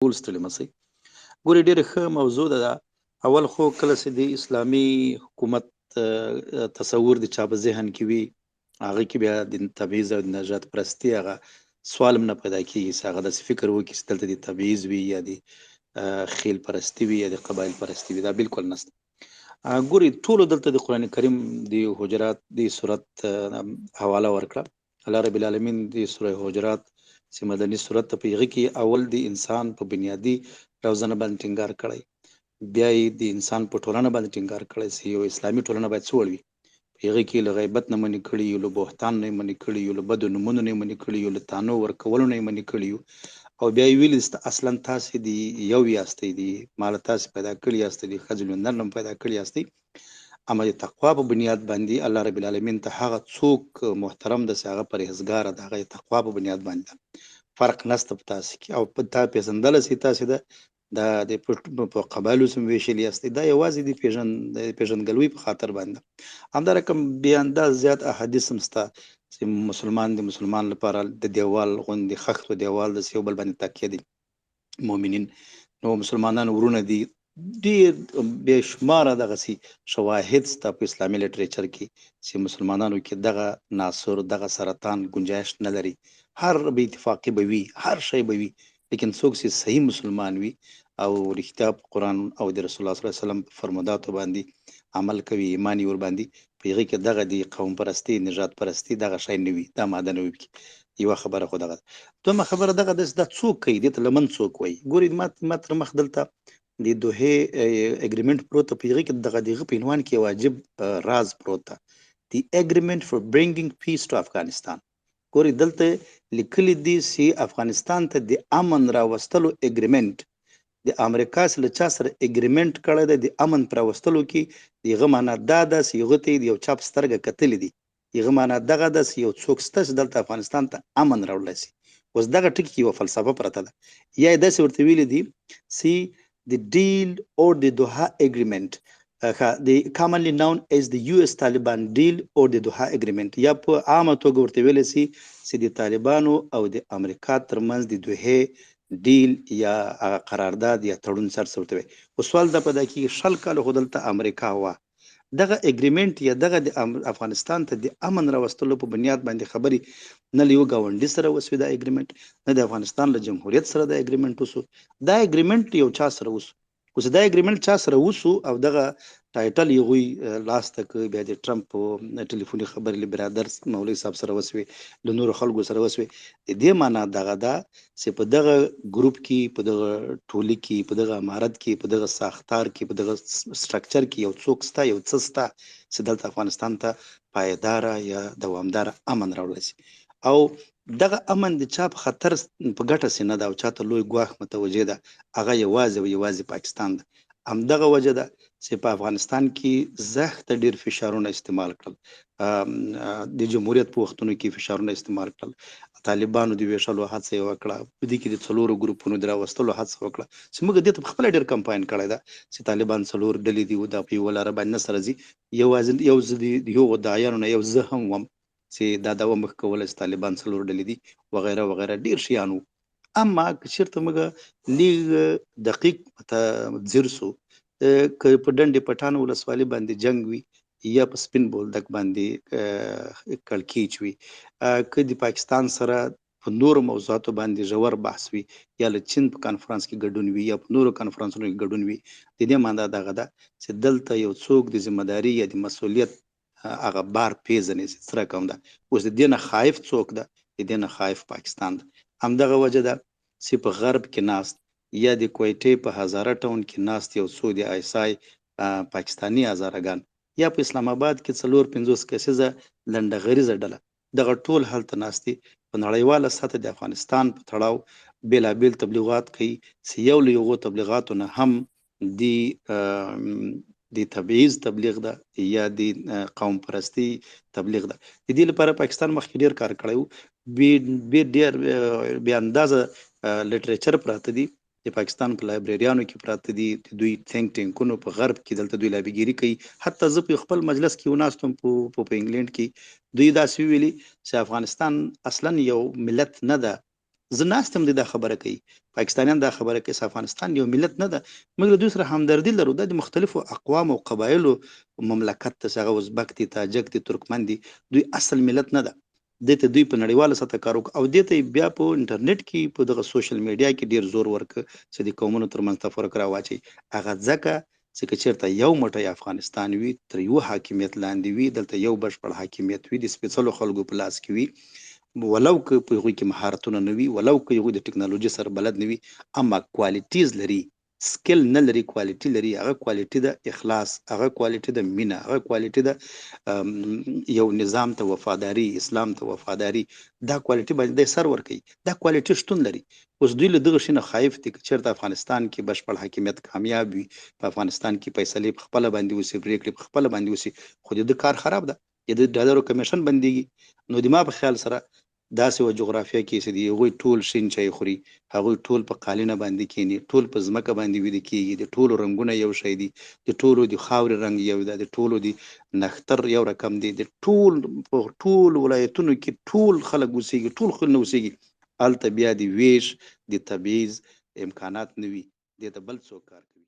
ټول ستړي مه سئ. ګوري، ډېره ښه موضوع ده دا. اول خو کله چې د اسلامي حکومت تصور د چا په ذهن کې وي، هغه کې بیا د تبعیض او د نژاد پرستی هغه سوال هم نه پیدا کیږي چې هغه داسې فکر وکړي چې دلته د تبعیض وي یا د خیل پرستی وي یا د قبایل پرستی وي، دا بالکل نشته. ګوري، ټولو دلته د قرآن کریم د حجرات د سورت حواله ورکړه. الله رب العالمین د سوره حجرات چې مدني صورت ته، په هغه کې اول د انسان په بنیادي روزنه باندې ټینګار کړی، بیا یې د انسان په ټولنه باندې ټینګار کړی چې یو اسلامي ټولنه باید څه وړ وي. په هغه کې له غیبت نه منع کړي یو، له بهتان نه منع کړي یو، له بدو نومونو نه منع کړي یو، له تانو ورکولو نه منع کړي یو، او بیا یې ویلي چې اصلا تاسې دی یو یاستئ، دی مال تاسې پیدا کړي یاستئ، دی ښځې له نر نه پیدا کړي یاستئ، اما د تقوا په بنیاد باندې الله رب العالمین ته هغه څوک محترم ده چې هغه پرهېزګاره ده، هغه د تقوا په بنیاد باندې ده. فرق نشته په تاسې کې او په تا پېژندلی سي تاسې ده دا د په قبایلو سم ویشلي یاستئ، دا یوازې د پېژندګلوۍ په خاطر باندې ده. همدا رقم بې انداز زیات احادیث هم شته چې مسلمان د مسلمان لپاره د دیوال غوندې خښتو دیوال د یو بل باندې تکیه دي، مؤمنین نو مسلمانان ورونه دي. ډیر بې شماره دغسې شواهد سته په اسلامي لټریچر کې چې مسلمانانو کې دغه ناسور دغه سرطان گنجایش نه لري. هر بې اتفاقي به وي، هر شی به وي، لیکن څوک چې صحیح مسلمان وي او رښتیا په قرآن او د رسول الله صلی الله علیه وسلم په فرموداتو باندې عمل کوي، ایمان یې ورباندې، په هغې کې دغه د قوم پرستي نژاد پرستي دغه شی نه وي، دا ماده نه وي پکې. یوه خبره خو دغه ده. دویمه خبره دغه ده چې دا څوک کوي، دې ته لمن څوک وایي؟ ګورئ، ما تر مخ دلته د دوحې اګریمنټ پروت، په هغې کې دغه د هغه په عنوان کې یو عجیب راز پروت ده، The Agreement for Bringing Peace to Afghanistan. ګورئ، دلته لیکلي دي چې افغانستان ته د امن راوستلو اګریمنټ. د امریکا سره له چا سره اګریمنټ کړی دی د امن په راوستلو کې، د هغه معنا دا ده چې هغه ته یې د یو چا په سترګه کتلي دي. هغه معنا دغه ده چې یو څوک شته چې دلته افغانستان ته امن راوړلی شي. اوس دغه ټکي کې یوه فلسفه پرته ده، یا یې داسې ورته ویلي دي چې the deal or the Doha Agreement، the commonly known as the US Taliban deal or the Doha Agreement، یا په عامه توګه ورته ویلی شي چې د طالبانو او د امریکا ترمنځ د دوحې ډیل یا هغه قرارداد یا تړون سر څه ورته وایي. خو سوال دا پیدا کېږي، 20 کاله خو دلته امریکا وه، دغه اګریمنټ یا دغه د افغانستان ته د امن راوستلو په بنیاد باندې خبرې نه له یو ګاونډي سره وسوې دا اګریمنټ، نه د افغانستان له جمهوریت سره دا اګریمنټ وسو، دا اګریمنټ یو چا سره وسو. اوس دا اګریمنټ چا سره وسو او دغه ټایټل یې هغوی لاس ته کړ، بیا د ټرمپ په ټلیفوني خبرې له برادر مولوي صاحب سره وسوې، له نورو خلکو سره وسوې، د دې معنا دغه ده چې په دغه ګروپ کې، په دغه ټولي کې، په دغه امارت کې، په دغه ساختار کې، په دغه سټرکچر کې یو څوک سته، یو څه سته چې دلته افغانستان ته پایداره یا دوامداره امن راوړلی شي. او دغه امن د چا په خطر په ګټه سي نه ده او چاته لوی ګواښ متوجه ده، هغه یوازې او یوازې پاکستان ده. همدغه وجه ده چې په افغانستان کې زښته ډیر فشارونه استعمال کړل، د جمهوریت په وختونو کې فشارونه استعمال کړل، طالبانو د ویشلو هڅه یې وکړه، په دې کې د څلورو ګروپونو د راوستلو هڅه وکړه چې موږ دې ته په خپله ډېر کمپاین کړی ده چې طالبان څلور ډلې دي او دا په یوه لاره باندې نه سره ځي. یوازې یو زه د هغو داعیانو نه یو زه هم وم چې دا دعوه موږ کوله چې طالبان څلور ډلې دي وغیره وغیره، ډېر شیان وو. اما که چېرته موږ لږ دقیق ته ځیر سو، که په ډنډ پټان ولسوالي باندې جنګ وي یا په سپین بولدک باندې کړکېچ وي، که د پاکستان سره په نورو موضوعاتو باندې ژور بحث وي، یا له چین په کانفرنس کې ګډون وي، یا په نورو کانفرنسونو کې ګډون وي، د دې معنا دغه ده چې دلته یو څوک د ذمه داري یا د مسؤلیت هغه بار پیژني چې څه رقم ده. اوس د دې نه خایف څوک ده؟ د دې نه خایف پاکستان ده. همدغه وجه ده چې په غرب کې ناست یا د کویټې په هزاره ټاون کې ناست یو څو د آی اس آی پاکستاني هزارګان، یا په اسلام آباد کې 54 کسیزه لنډغریزه ډله، دغه ټول هلته ناست دي، په نړیواله سطح د افغانستان په تړاو بېلابېل تبلیغات کوي چې یو له هغو تبلیغاتو نه هم د تبعیض تبلیغ ده یا د قوم پرستی تبلیغ ده. د دې لپاره پاکستان مخکې ډېر کار کړی و، بې ډېر بې اندازه لټریچر پراته دي د پاکستان په لایبریریانو کې پراته دي، د دوی تھینک ټینکونو په غرب کې دلته دوی لابیګیري کوي. حتی زه په خپل مجلس کې وناستم په انګلند کې، دوی داسې ویلي چې افغانستان اصلا یو ملت نه ده، زه ناست یم، دوی دا خبره کوي، پاکستانیان دا خبره کوي چې افغانستان یو ملت نه ده. موږ له دوی سره همدردي لرو. دا د مختلفو اقوامو او قبایلو مملکت ته، چې هغه ازبک دي، تاجک دي، ترکمن دي، دوی اصل ملت نه ده. دې ته دوی په نړیواله سطح کار وکړ او دې ته بیا په انټرنیټ کې، په دغه سوشل میډیا کې ډیر زور ورکړ چې د قومونو ترمنځ تفرق راواچوي. هغه ځکه چې که چېرته یو موټی افغانستان وي، تر یوه حاکمیت لاندې وي، دلته یو بشپړ حاکمیت وي، د سپېڅلو خلکو په لاس کې وي، ولو که په هغوی کې مهارتونه نه وي، ولو که هغوی د ټکنالوژي سره بلد نه وي، اما کوالټیز لري، سکل نه لري، کوالټي لري. هغه کوالټي ده اخلاص، هغه کوالټي ده مینه، هغه کوالټي ده یو نظام ته وفاداري، اسلام ته وفاداري. دا کوالټي باندې دی سر ورکوي، دا کوالټي شتون لري. اوس دوی له دغه شي نه خایف دي. که چېرته افغانستان کې بشپړ حاکمیت کامیاب وي، په افغانستان کې فیصلې په خپله باندې وسي، پرېکړې په خپله باندې وسي، خو د ده کار خراب ده، د ده ډالرو کمیشن بندېږي. نو د ما په خیال سره داسې یوه جغرافیه کې چې د هغوی ټول شین چای خوري، هغوی ټول په قالینه باندې کیني، ټول په ځمکه باندې ویده کیږي، د ټولو رنګونه یو شی دي، د ټولو د خاورې رنګ یو ده، د ټولو د نښتر یو رقم دی، د ټول په ټولو ولایتونو کې ټول خلک اوسیږي، ټول خلک اوسیږي، هلته بیا د ویش د تبعیض امکانات نه وي. دې ته بل څوک کار کوي.